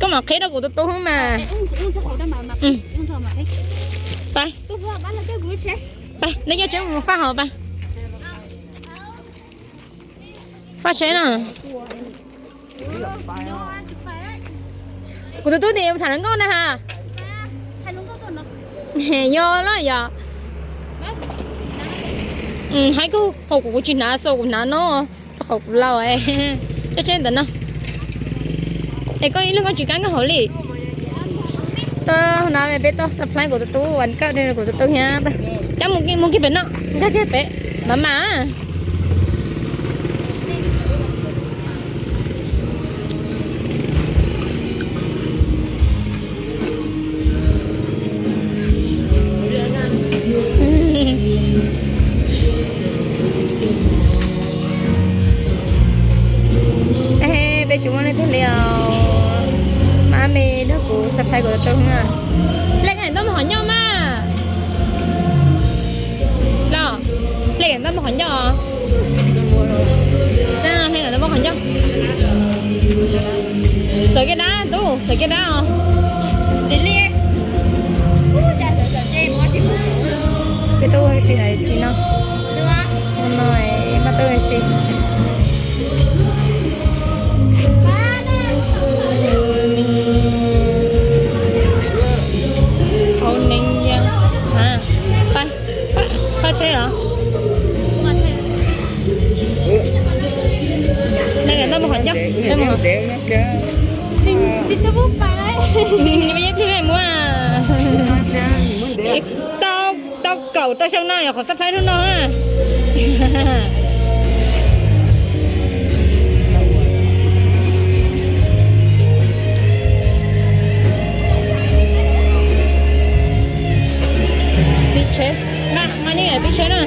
Koj mam qhib rau kuv tus tub mas. Pab, pab, nej coj tseeb mus faj hauv pab. Faj tsheb no. Kuv tus tub tias tham hluas nkauj na ha. Yog los yog. Haib koj hau kuv, kuv tsis hnav xaus, kuv hnav no rau qhov kuv laus. Coj tsheb ntawm no. Es koj ib leeg koj tsis kam nkag hauv li. Tau hnav peb tau surprise kuv tus tub, vas kaj kuv tus tub thiab. Cab mus kiag pem no, nkag kiag pem mam mam. Peb tsis muaj leej twg li os. Mab me nrog kuv surprise kuv tus tub na. Leej niam ntoj mus qhov ncauj mas. Los, leej niam ntoj mus qhov ncauj. Txaj, leej niam ntoj mus qhov ncauj. Xav kiag dab tub, xav kiag dab os. Peb tuaj ua si hais tias no, no mas tuaj ua si. Hauv neeg yog, a, faj tsheb los? Leej niam ntoj mus qhov ncauj. Tsis tau pub pais. Yeej plig muab. Tau, tau kaum tau xyoo no yog qhov surprise hnub no. Tib tsheb, nqa, nqa nej tib tsheb na.